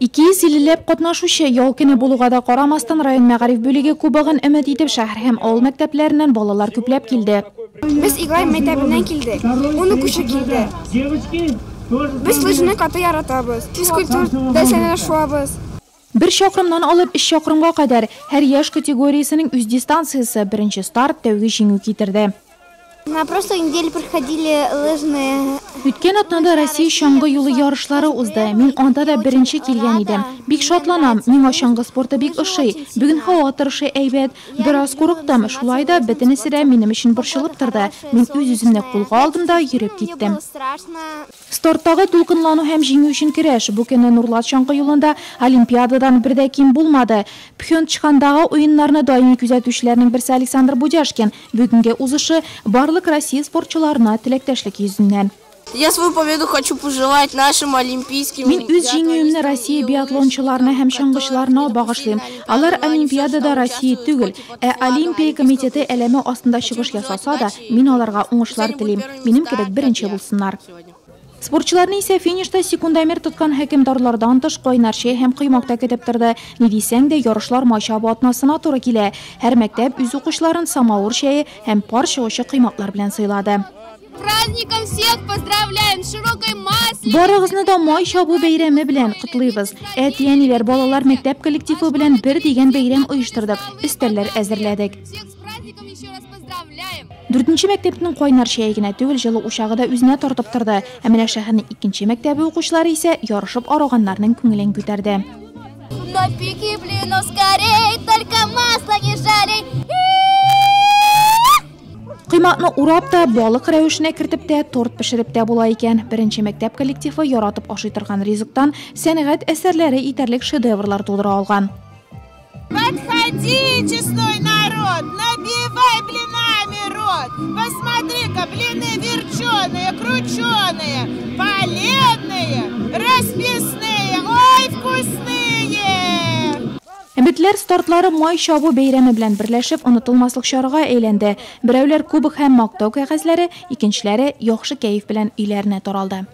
250 ләп катнашучы, ял көне булуга да карамастан, район мәгариф бүлеге кубогын өмет итеп шәһәр һәм авыл мәктәпләреннән балалар күпләп килде. Без Иглай мәктәбеннән килдек. 10 укучы килде. Без лыжны каты яратабыз. Физкультур дәресләренә шуабыз. 1 чакрымнан алып 3 чакрымга кадәр һәр яшь категориясенең үз дистанциясе, беренче старт тәүге җиңү китерде. На прошлой неделе проходили лыжные. Үткән атнада Россия чаңгы юлы ярышлары узды. Мин анда да беренче килгән идем. Бик шатланам. Миңа чаңгы спорты бик ошый. Бүген һава торышы әйбәт. Бераз курыктым. Шулай да бөтенесе дә минем өчен борчылып торды. Мин үз-үземне кулга алдым да йөреп киттем. Старттагы дулкынлану һәм җиңү өчен көрәш. Бу көнне Нурлат чаңгы юлында Олимпиададан бер дә ким булмады. Пхенчхандагы уеннарны даими күзәтүчеләрнең берсе Александр Будяшкин. Бүгенге узышы барлык Россия спортчыларына теләктәшлек йөзеннән. Я свою победу хочу пожелать нашим олимпийским Мин үз җиңүемне Россия биатлончыларына һәм чаңгычыларына багышлыйм. Алар Олимпиадада Россия түгел, ә Олимпия комитеты әләме астында чыгыш ясаса да, мин аларга уңышлар телим. Минем кебек беренче булсыннар. Спортчыларны исә финишта секундомер тоткан хөкемдарлардан тыш кайнар чәй һәм коймак та көтеп торды. Ни дисәң дә, ярышлар май чабу атнасына туры килә. Һәр мәктәп үз укучыларын самавыр чәе һәм пар чыгучы коймаклар белән сыйлады. Праздником всех поздравляем, широкой масленицы. Барыгызны да май чабу бәйрәме белән котлыйбыз. Әти-әниләр, балалар мәктәп коллективы белән бер дигән бәйрәм оештырдык, өстәлләр әзерләдек. Всех с праздником еще раз поздравляем. 4нче мәктәпнең кайнар чәе генә түгел, җылы учагы да үзенә тартып торды. Ә менә шәһәрнең 2нче мәктәбе укучылары исә ярышып арыганнарның күңелен күтәрде. Напеки блинов скорей, только масло не жалей. Коймакны урап та, балык рәвешенә кертеп тә, торт пешереп тә була икән. Беренче мәктәп коллективы яратып ашый торган ризыктан сәнгать әсәрләре итәрлек шедеврлар тудыра алган. Подходи, честной народ, набивай блинами рот. Посмотри-ка, блины верченые, крученые, полезные, расписные, ой, вкусные! Өметләр стартлары май чабу бәйрәме белән берләшеп, онытылмаслык чарага әйләнде. Берәүләр кубок һәм мактау кәгазьләре, икенчеләре яхшы кәеф белән өйләренә таралды.